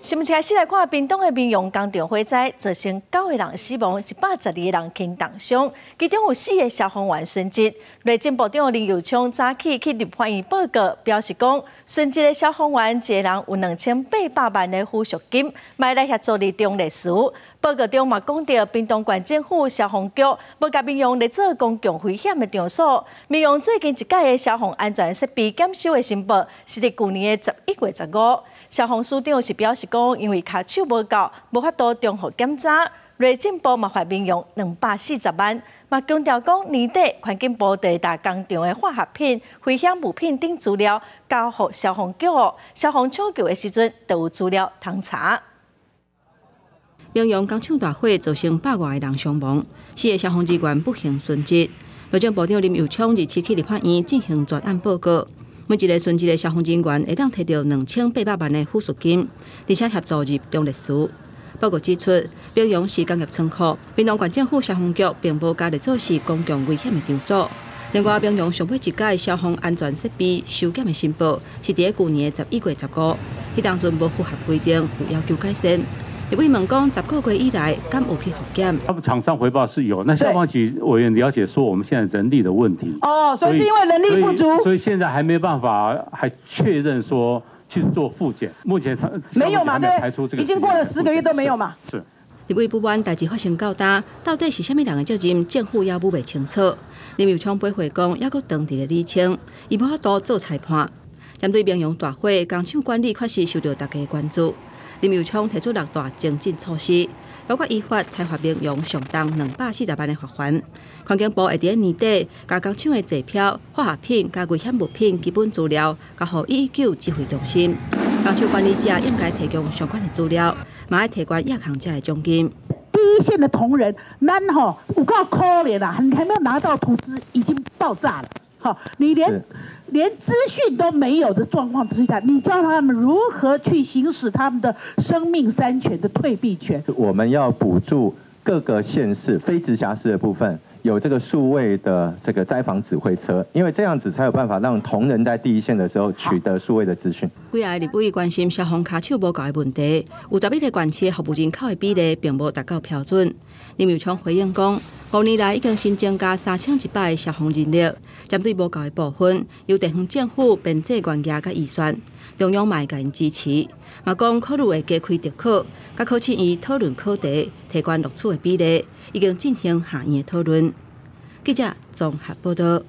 新聞開始來看，屏東的民雄工廠火災造成九個人死亡，112個人輕重傷，其中有四個消防員殉職。內政部長林右昌早起去立法院報告，表示講，殉職的消防員一個人有2800萬的撫恤金，嘛來協助李中律師。報告中嘛講著，屏東縣政府消防局無共民雄列做公共危險的場所。民雄最近一屆的消防安全設備檢修的申報，是佇舊年的11月15。消防署長是表示講，因為跤手無夠，無法度重複檢查。內政部嘛罰民雄240萬，嘛強調講年底環境部會共工廠的化學品、危險物品等資料交予消防局，消防搶救的時陣就有資料通查。民雄工廠大火造成百外个人傷亡，四个消防人員不幸殉職。內政部長林右昌日前去立法院進行專案報告。每一个殉職的消防人員會當提著2800萬的撫恤金，而且協助入中律師。報告指出，民雄是工業倉庫，屏東縣政府消防局並無共列做是公共危險的場所。另外，民雄上尾一屆消防安全設備修檢的申報是佇舊年的11月15，彼當陣無符合規定，有要求改善。立委問講，10個月以來，敢有去復檢？他們廠商回報是有，那消防局委員了解說，我們現在人力的問題。哦，所以是因為人力不足，所以現在還沒辦法，還確認說去做復檢。目前沒有嘛？對，已經過了10個月都沒有嘛？是。立委不滿代誌發生到今，到底是啥物人的責任？政府猶未清楚。林右昌回講，猶閣當佇咧釐清，伊無法度做裁判。針對民雄大火，工廠管理確實受著大家關注。林右昌提出六大精進措施，包括依法裁罰民雄上重240萬的罰鍰。環境部會佇年底，共工廠的坐標、化學品佮危險物品基本資料交予119指揮中心。工廠管理者應該提供相關的資料，嘛愛提懸抑扛者的獎金。第一線的同仁，咱吼有夠可憐啊！你還沒有拿到圖資，已經爆炸了。好，你連資訊都沒有的狀況之下，你教他們如何去行使他們的生命三權的退避權？我們要補助各個縣市非直轄市的部分，有這個數位的這個災防指揮車，因為這樣子才有辦法讓同仁在第一線的時候取得數位的資訊。幾个立委關心消防跤手無夠的問題，有11個縣市服務人口的比例並無達到標準。林右昌回應講，5年來已經新增加3100個消防人力，針對無夠的部分，由地方政府編製員額佮預算，中央嘛會共𪜶支持。嘛講考慮會加開特考，佮考試院討論課題，提懸錄取的比例，已經進行下院的討論。記者綜合報道。